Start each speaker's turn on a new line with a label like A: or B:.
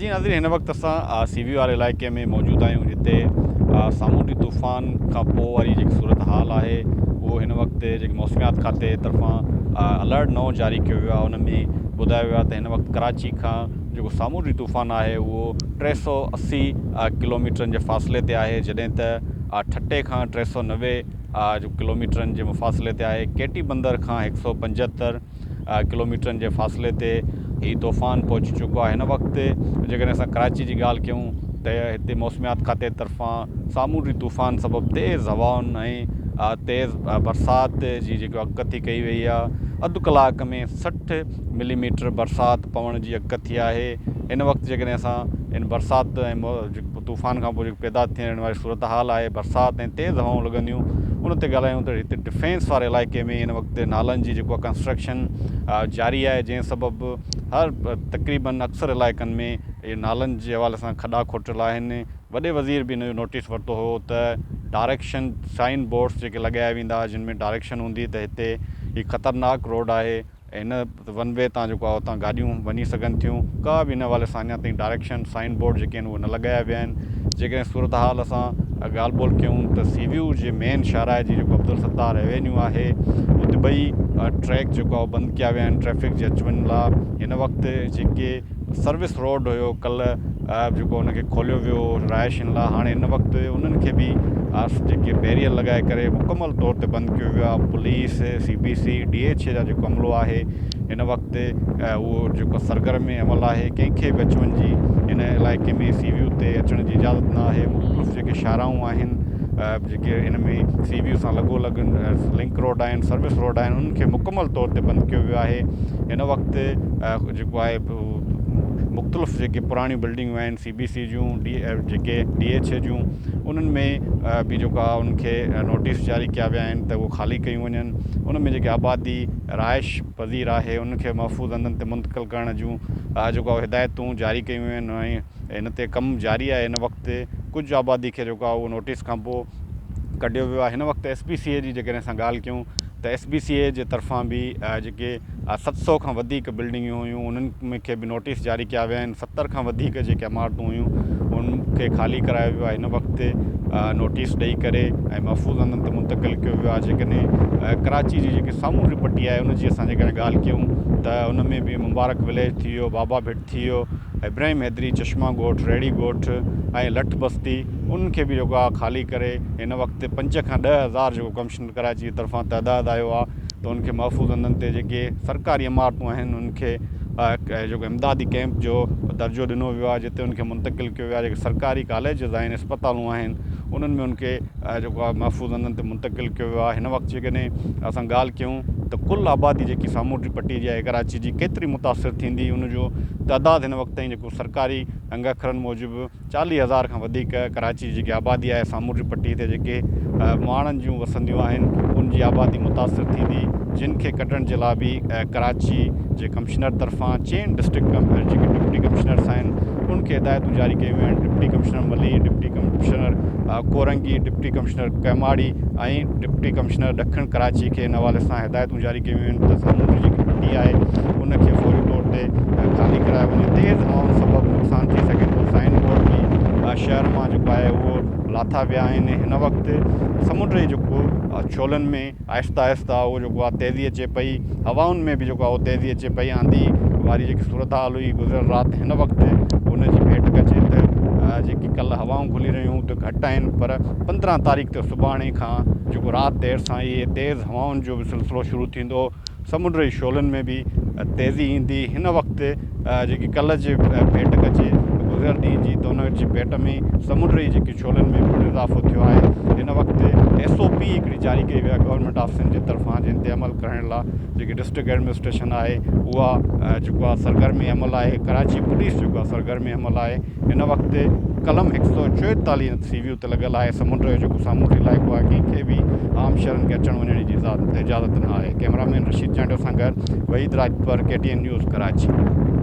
A: جي ناظرين هن وقت اسان سي وي واري علائقي ۾ موجود آهيون جتي سامونڊي طوفان کان پوء واري جيڪي صورتحال آهي اهو هن وقت جيڪي موسميات کاتي طرفان الرٽ نئون جاري ڪيو ويو آهي ان ۾ ٻڌايو ويو آهي ته هن وقت ڪراچي کان جيڪو سامونڊي طوفان آهي اهو 380 ڪلوميٽرن جي فاصلي تي آهي جڏهن ته ٺٽي کان 390 ڪلوميٽرن جي مفاصلي تي آهي ڪيٽي بندر کان 175 ڪلوميٽرن جي فاصلي تي هي طوفان پهچي چڪو آهي هن وقت جيڪڏهن اسان ڪراچي جي ڳالهه ڪيون ته هتي موسميات کاتي طرفان سامونڊي طوفان سبب تيز هوائن ۽ تيز برسات جي جيڪو اڳڪٿي ڪئي وئي آهي اڌ ڪلاڪ ۾ 60 ملي ميٽر برسات پوڻ جي اڳڪٿي آهي هن وقت جيڪڏهن اسان ان برسات ۽ طوفان کان پوء جيڪو پيدا ٿيڻ واري صورتحال آهي، برسات ۽ تيز هوائون لڳنديون، ان تي ڳالهايون ته هتي ڊفينس واري علائقي ۾ هن وقت نالن جي جيڪو ڪنسٽرڪشن جاري آهي، جنهن سبب هر تقريبن اڪثر علائقن ۾ اهي نالن جي حوالي سان کڏا کوٽيل آهن، وڏي وزير به ان جو نوٽيس ورتو هو ته ڊائريڪشن سائن بورڊس جيڪي لڳايا ويندا جن ۾ ڊائريڪشن هوندي ته هتي هي خطرناڪ روڊ آهي. هن ون وي تان جيڪو آهي اتان گاڏيون وڃي سگهن ٿيون ڪا به ان حوالي سان اڃا تائين ڊائريڪشن سائن بورڊ جيڪي آهن اهي نه لڳايا ويا آهن جيڪڏهن صورتحال اسان ڳالهه ٻولهه ڪيون ته سي ويو جي مين شاهراهه جي جيڪو عبدالستار ايوينيو آهي اتي ٻئي ٽريڪ جيڪو آهي بند ڪيا ويا آهن ٽريفڪ جي اچ وڃ لاء هن وقت جيڪي سروس روڊ هيو ڪلهه جيڪو ان کي کوليو ويو هو رهائشين لاء هاڻي هن وقت انهن کي به جيڪي بيريئر لڳائي ڪري مڪمل طور تي بند ڪيو ويو آهي police C B C D H A جا جيڪو عملو آهي هن وقت اهو جيڪو سرگرم عمل آهي ڪنهن کي به اچ وڃ جي هن علائقي ۾ سي ويو تي اچڻ جي اجازت نه آهي مختلف جيڪي شاهراهون آهن جيڪي ان ۾ سي ويو سان لڳو لڳ لنڪ روڊ آهن سروس روڊ آهن انهن کي مڪمل طور تي بند ڪيو ويو آهي هن وقت جيڪو آهي مختلف جيڪي پراڻيون بلڊنگون آهن سي بي سي جون ڊي جيڪي ڊي ايڇ اي جون انهن ۾ به جيڪو آهي انهن کي نوٽيس جاري ڪيا ويا آهن ته اهو خالي ڪيون وڃن ان ۾ جيڪي آبادي رهائش پذير آهي انهن کي محفوظ هنڌن تي منتقل ڪرڻ جون جيڪو آهي هدايتون جاري ڪيون ويون آهن ۽ ان تي ڪم جاري آهي هن وقت ڪجهه آبادي کي جيڪو آهي اهو نوٽيس کان پوء ڪڍيو ويو آهي هن وقت ايس بي سي اي جي جيڪڏهن اسان ڳالهه ڪيون ته ايس بي سي اي جي طرفان به جيڪي 700 کان وڌيڪ بلڊنگيون هيون انهن کي به نوٽيس جاري ڪيا ويا آهن 70 کان وڌيڪ جيڪي عمارتون هيون انهن کي خالي ڪرايو ويو آهي هن وقت نوٽيس ڏئي ڪري ۽ محفوظ هنڌن تي منتقل ڪيو ويو آهي جيڪڏهن ڪراچي جي جيڪي سامونڊي پٽي آهي ان جي اسان جيڪڏهن ڳالهه ڪيون ته ان ۾ به مبارڪ وليج ٿي ويو بابا ڀٽ ٿي ويو ابراهيم حيدري چشما ڳوٺ ريڙهي ڳوٺ ۽ لٺ بستي انهن کي به جيڪو آهي خالي ڪري هن وقت 5 کان 10,000 جيڪو ڪمشنر ڪراچي جي طرفان تعداد آيو آهي ته ان کي محفوظ هنڌن تي جيڪي سرڪاري عمارتون آهن انهن کي جيڪو امدادي ڪئمپ جو درجو ڏنو ويو آهي جتي ان کي منتقل ڪيو ويو آهي جيڪي سرڪاري ڪاليجز آهن اسپتالون آهن انهن ۾ ان کي جيڪو آهي محفوظ هنڌن تي منتقل ڪيو ويو آهي هن وقت جيڪڏهن اسان ڳالهه ڪيون ته ڪل آبادي جيڪي سامونڊي پٽي جي آهي ڪراچي جي ڪيتري متاثر ٿيندي ان جو تعداد هن وقت تائين جيڪو سرڪاري انگ اکرن موجب 40,000 کان وڌيڪ ڪراچي جي جيڪي آبادي آهي سامونڊي پٽي تي جيڪي مهاڻن جون وسنديون آهن ان جي آبادي متاثر ٿيندي جن کي ڪڍڻ جي لاء به ڪراچي جي ڪمشنر طرفان چئن ڊسٽرڪٽ جيڪي ڊپٽي ڪمشنرس آهن ان کي هدايتون جاري ڪيون ويون آهن deputy commissioner Malir deputy commissioner Korangi deputy commissioner Keamari ۽ deputy commissioner ڏکڻ ڪراچي کي ان حوالي سان هدايتون جاري ڪيون ويون آهن ته سامونڊي جيڪي پٽي آهي ان کي فوري طور تي خالي ڪرايو وڃي تيز هوائن سبب نقصان ٿي سگهي ٿو سائن بورڊ به شهر مان جيڪو آهي اهو لاٿا ويا آهن هن وقت سمنڊ جي جيڪو ڇولن ۾ آهستي آهستي اهو جيڪو آهي تيزي اچي پئي هوائن ۾ به جيڪو آهي اهو تيزي اچي پئي آنڌي واري جيڪي صورتحال هئي گذريل رات هن وقت ان جي ڀيٽ ڪجي ته جيڪي ڪلهه هوائون گهلي رهيون هيون ته گهٽ آهن پر 15 تاريخ تي سڀاڻي کان جيڪو رات دير سان اهي تيز هوائن جو به سلسلو شروع ٿيندو سمنڊ جي شعلن ۾ به تيزي ايندي. هن وقت جيڪي ڪلهه جي ڀيٽ ڪجي ته گذريل ڏينهن جي ته ان جي ڀيٽ ۾ سمنڊ جي جيڪي شعلن ۾ پڻ اضافو ٿيو آهي. هن وقت ايس او پي هڪڙي جاري ڪئي وئي آهي گورنمينٽ آفيسن جي طرفان جنهن تي عمل ڪرڻ لا جيڪي ڊسٽرڪٽ ايڊمنسٽريشن آهي اها جيڪو آهي سرگرم عمل آهي ڪراچي پوليس جيڪو آهي سرگرم عمل آهي. هن وقت قلم 144 سي ويو تي لڳل آهي، سمنڊ جو جيڪو سامونڊي علائقو آهي ڪنهن کي به عام شهرين کي اچڻ وڃڻ جي اجازت نه آهي، ڪئميرا مين رشيد چانڊيو سان گڏ Waheed Rajpar, K T N news, Karachi.